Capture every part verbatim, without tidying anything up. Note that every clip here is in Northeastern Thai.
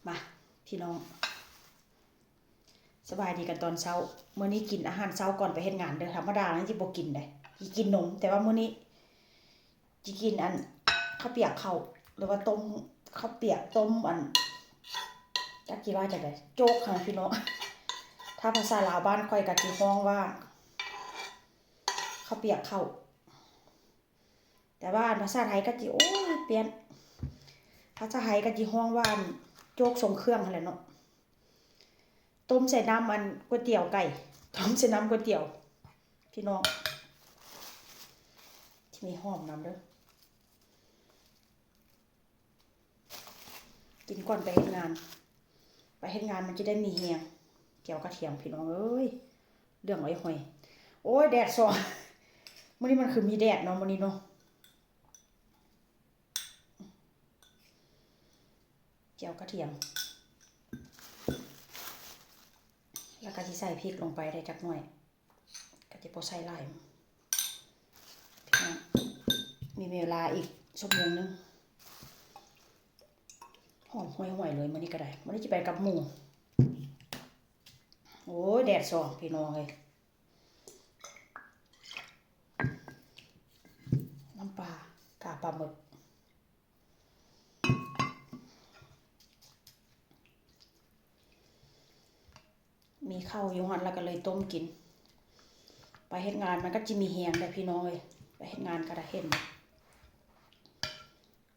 มา พี่น้อง สบายดีกันตอนเช้า มื้อนี้กินอาหารเช้าก่อนไปเฮ็ดงานเด้อ ธรรมดานี่สิบ่กินเด้ สิกินนม แต่ว่ามื้อนี้สิกินอัน ข้าวเปียกข้าว หรือว่าต้มข้าวเปียกต้มอัน จักสิว่าจั่งใด โจ๊กหั้นล่ะพี่น้อง ถ้าภาษาลาวบ้านข้อยก็สิฮ้องว่า ข้าวเปียกข้าว แต่ว่าภาษาไทยก็สิ โอ้ย เปลี่ยน ภาษาไทยก็สิฮ้องว่า โจ๊กทรงเครื่องหั้นแหละเนาะ ต้มใส่น้ำอันก๋วยเตี๋ยวไก่ ต้มใส่น้ำก๋วยเตี๋ยว พี่น้อง สิมีหอมนำเด้อ กินก่อนไปเฮ็ดงาน ไปเฮ็ดงานมันจะได้มีแฮง แจ่วกระเทียมพี่น้องเอ้ย เหลืองอ้อยห่อย โอ้ย แดดส่อง มื้อนี้มันคือมีแดดเนาะ มื้อนี้เนาะ แจ่วกระเทียม แล้วก็สิใส่พริกลงไปได้จักหน่อย ก็สิบ่ใส่หลาย มีเวลาอีกชั่วโมงหนึ่ง หอมห่วยๆเลย มื้อนี้ก็ได้ มื้อนี้สิไปกับหมู่ โอ้ย แดดส่องพี่น้องเอ้ย น้ำปลา กาปลาหมึก มีข้าวอยู่หั่นแล้วก็เลยต้มกิน ไปเฮ็ดงานมันก็สิมีแฮงเด้อพี่น้องเอ้ย ไปเฮ็ดงานก็ได้เห็น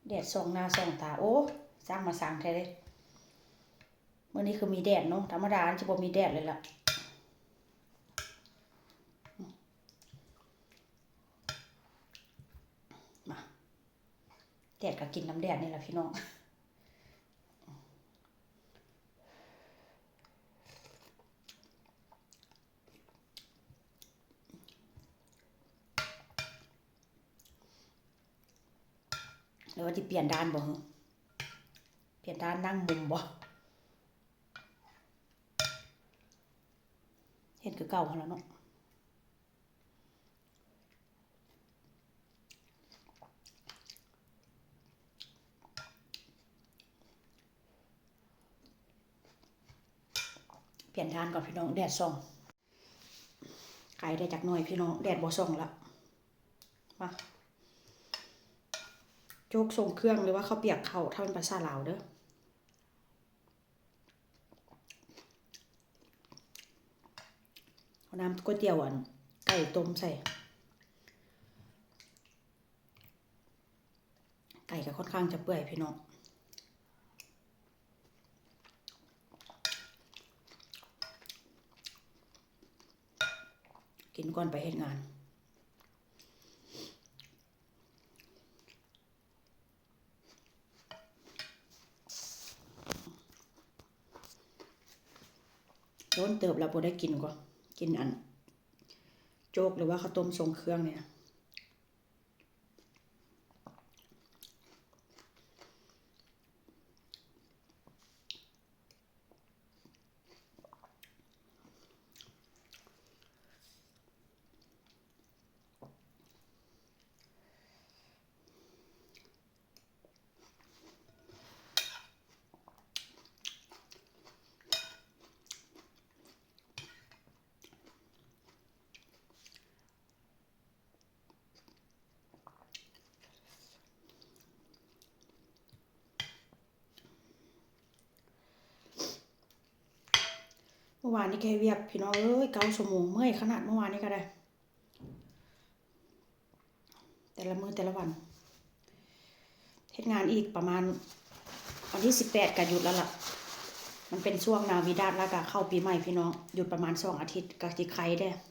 แดดส่องหน้าส่องตา โอ้ สร้างมาสร้างแท้เลย มื้อนี้คือมีแดดเนาะ ธรรมดามันสิบ่มีแดดเลยล่ะ มา แดดก็กินน้ำแดดนี่แหละพี่น้อง หรือว่าสิเปลี่ยนด้านบ่ เปลี่ยนด้านนั่งมุมบ่ เฮ็ดคือเก่าหั้นล่ะเนาะ เปลี่ยนด้านก่อนพี่น้อง แดดส่อง ไกลได้จักหน่อยพี่น้อง แดดบ่ส่องละ มา โจ๊กทรงเครื่องหรือว่าข้าวเปียกข้าว ถ้าเป็นภาษาลาวเด้อ เอาน้ำก๋วยเตี๋ยวอัน ไก่ต้มใส่ ไก่ก็ค่อนข้างจะเปื่อยพี่น้อง กินก่อนไปเฮ็ดงาน โดนเติบแล้วบ่ได้กินก็ กินอัน โจ๊กหรือว่าข้าวต้มทรงเครื่องเนี่ย เมื่อวานนี้แค่เวียกพี่น้องเอ้ย เก้าชั่วโมง เมื่อยขนาดเมื่อวานนี้ก็ได้ แต่ละมื้อแต่ละวัน เฮ็ดงานอีกประมาณ วันที่สิบแปดก็หยุดแล้วล่ะ มันเป็นช่วงนาวิดาดแล้วก็เข้าปีใหม่พี่น้อง หยุดประมาณสองอาทิตย์ ก็สิไข้เด้ เ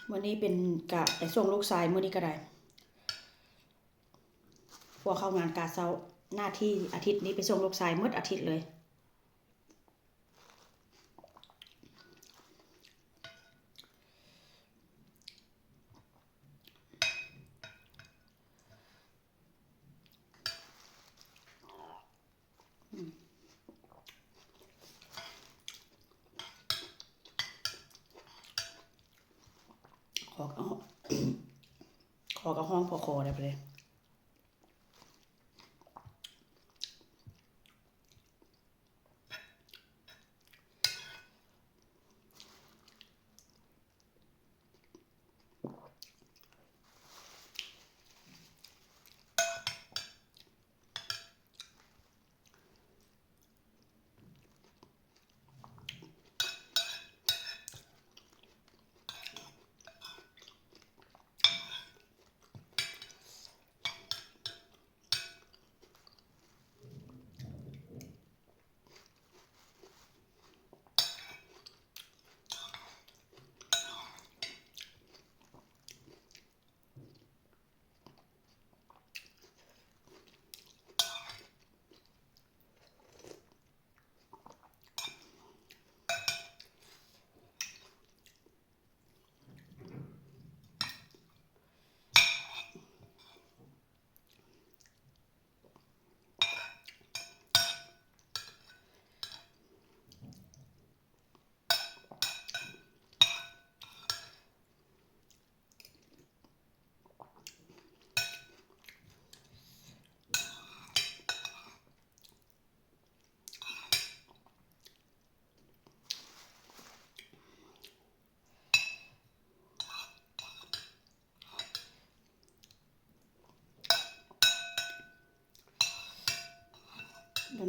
มื้อนี้เป็นกะไปส่งลูกชายมื้อนี้ก็ได้ ผัวเข้างานกะเช้า หน้าที่อาทิตย์นี้ไปส่งลูกชายหมดอาทิตย์เลย อืม ขอกระห้อง ขอกระห้องพอคอได้ไปเลย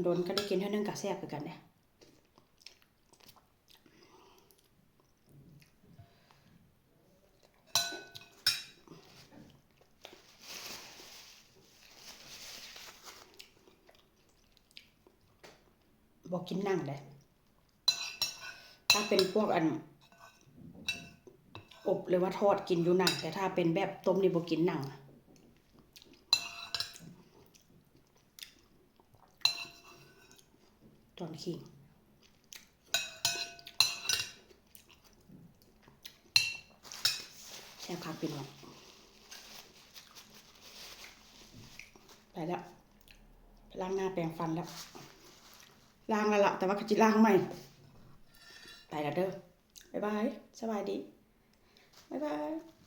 โดนๆ ก็ได้กินเทื่อนึงก็แซ่บคือกันเด้ บ่กินหนังเด้ ถ้าเป็นพวกอัน อบหรือว่าทอดกินอยู่หนัง แต่ถ้าเป็นแบบต้มนี่บ่กินหนัง ตอนขิง แซ่บคักพี่น้อง ไปแล้ว ไปล้างหน้าแปรงฟันแล้ว ล้างแล้วล่ะ แต่ว่าก็จิล้างใหม่ ไปแล้วเด้อ บ๊ายบาย สบายดี บ๊ายบาย